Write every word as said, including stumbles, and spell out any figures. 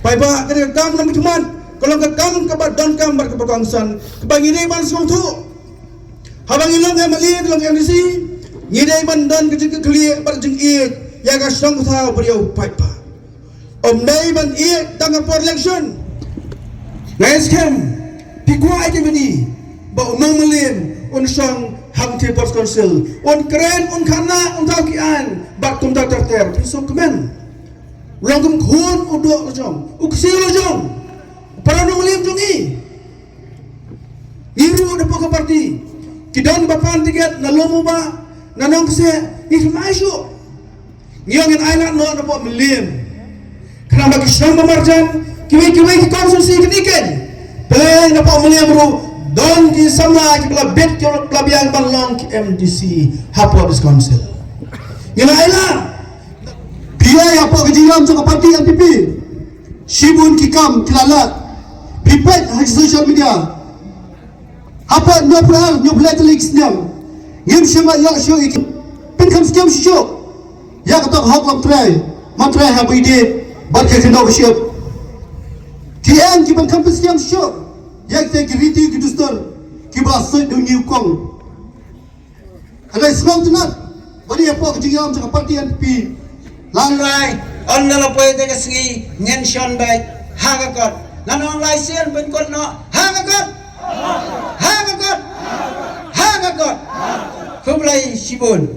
Ai ba ka dei ka kam na mithumat, ka long ka kam kaba donkam bad kaba kongsan, kaba ngi dei ban sngewthuh. Haba ngi long M L A, ngi long M D C, ngi dei ban don ka jingkyrkhu bad jingïeit ïa ka shong thaw briew paidbah. Ym dei ban ïeit tang ha por election. Ngi skhem, phi kwah ïa ka mini ba u nongmlien un shong hangtei Ports Council, un kren, un khana, un thaw ki aiñ bad kumta ter ter, phi sngewkmen. Long kum khun u doh la jong, u ksiew la jong, para nongmlien jong ngi. Ngi ruh na pok ka parti, ki don ba pan tiket na Lum u Bah, na Nongkseh, ngi khlem ai shuh. Ngi ong ngin ai lad noh na pok Mylliem. Khnang ba ki shong ba marjan, kiwei kiwei ki constituency kine ken, pynlong na pok Mylliem ruh don ki samla kiba la bit, kiba la biang ban long ki M D C hapoh District Council. Ngin ai lad. Phi ïa hapoh ka jingïalam jong ka parti N P P. Shibun ki kam ki la lad. Phi peit ha social media. Hapoh hynñiewphew ar, hynñiewphew lai tylli ki snem, ngim shym la ïoh shuh ïa ki. Pynkham skhem shuh shuh ïa ka tnat hok lam trai, ma trai ha ba ïadei bad ka kynnoh ka shyiap. Ki eng ki pynkham pynskhem shuh shuh ïa kita ki riti ki dustur kiba la suid da u ñiewkong. Hynrei sngewtynnat ba ngi hapoh ka jingïalam jong ka parti N P P. Nonglait, ynda la poi te ka sngi ngin shon beit ha ka kot. Nonglait sien pynkut noh ha ka kot. Ha ka kot. Ha ka kot. Khublei shibun.